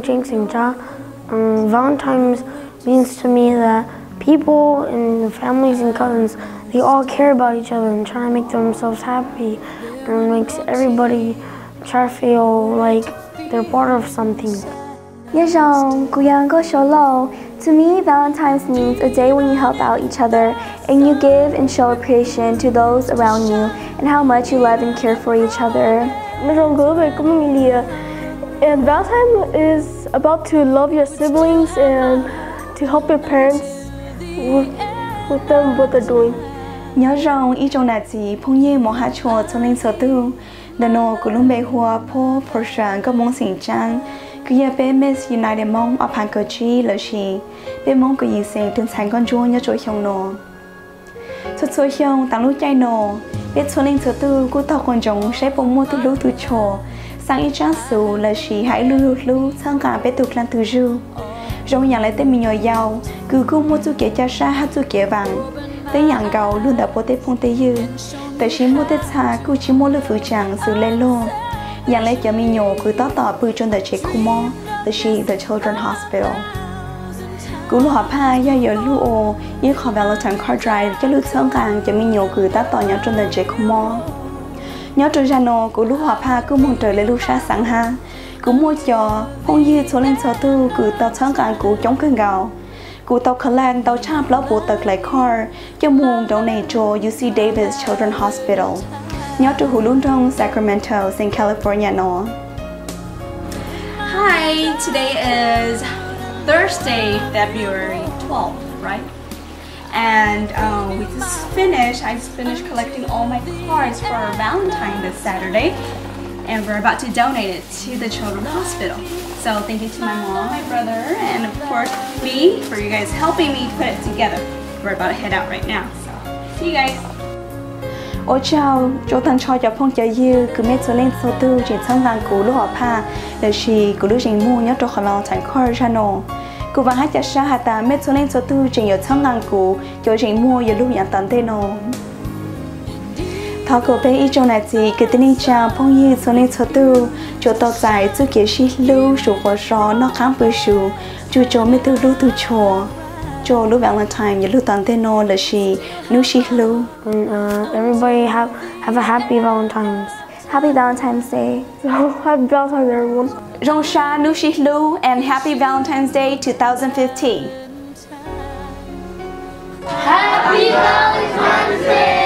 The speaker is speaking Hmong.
James Singh Cha. Um, Valentine's means to me that people and families and cousins, they all care about each other and try to make themselves happy, and it makes everybody try to feel like they're part of something. Nyob zoo, kuv yog Nkauj Suav Lauj. To me, Valentine's means a day when you help out each other and you give and show appreciation to those around you and how much you love and care for each other. Nyob zoo, kuv lub npe Kub Meej Lia. And Valentine is about to love your siblings and to help your parents with, with them what they're doing. Nyob zoo ib tsoom nam txiv phooj ywg mos hab tshua txhua leej txhua tug. Ntawm no kuv lub npe hu ua Phob Portia Nkauj Hmoob Xeem Tsaab, kuv yog peb Miss United Hmoob ob phav kaum tsib lossis peb Hmoob kuv yim xeem tug ntxhais nkauj ntsuab nyob rau xyoo no. Txhua txhua xyoo taav lub caij no, peb txhua leej txhua tug kuj taug quas ntsoov saib puas muaj tug hlub tug tshua, xaa ib tsaab xuv lossis has ib lub lug hlub txhawb nqaa peb tug dlaab tug zug. Zoo yaam le tej me nyuam yaus, kws kuj muaj txuj kev ca sab hab txuj kev vaam, tej yaam nkaus lug ntawm puab tej phooj tej ywg, tab sis muaj tej txha kuj tsi muaj lub fwv tsaam xws le luag, yaam le cov me nyuam kws tab tom pw rua ntawm tsev khu mob, tab sis the Children's Hospital. Kuv lub hom phaj yog yuav lug ua ib qho Valentine card drive coj lug txhawb nqaa cov me nyuam kws tab tom nyob rua ntawm tsev khu mob. Nyob rua zag no kuv lub hom phaj kuj moog raws le lub sab xaav hab. Kuv muaj cov phooj ywg txhua leej txhua tug kws tau txhawb nqaa kuv coob kawg nkaus. Kuv tau collect ntau tshaj plaub puas tawm card coj moog donate rua U C Davis Children's Hospital nyob rua huv lub nroog Sacramento, Southern California no. Hi, today is Thursday, February twelfth, right? And um, we just finished, I just finished collecting all my cards for Valentine this Saturday. And we're about to donate it to the Children's Hospital. So thank you to my mom, my brother, and of course me for you guys helping me put it together. We're about to head out right now. So see you guys. Ua tsaug rua taag nrho cov phooj cov ywg kws mej txhua leej txhua tug tseem txhawb nqaa kuv lub hom phaj lossis kuv lub zeem muag nyob rua qhov Valentine card zag no. Kuv vaam hab ca sab has tas mej txhua leej txhua tug tseem yuav txhawb nqaa kuv cov zeem muag yuav lug yaav tom ntej no. Thov kuas peb ib tsoom nam txiv kwv tij neej tsaa phooj ywg txhua leej txhua tug tsuas tau txais txuj kev sib hlub suav quas zog noj qaab pw suv, tsuj rua mej tug hlub tug tshua rua lub Valentine yuav lug tom ntej no lossis nub sib hlub. And uh, everybody have, have a happy Valentine's. Happy Valentine's Day. So, happy Valentine's, everyone. Zoo sab nub sib hlub and happy Valentine's Day two thousand fifteen. Happy Valentine's Day.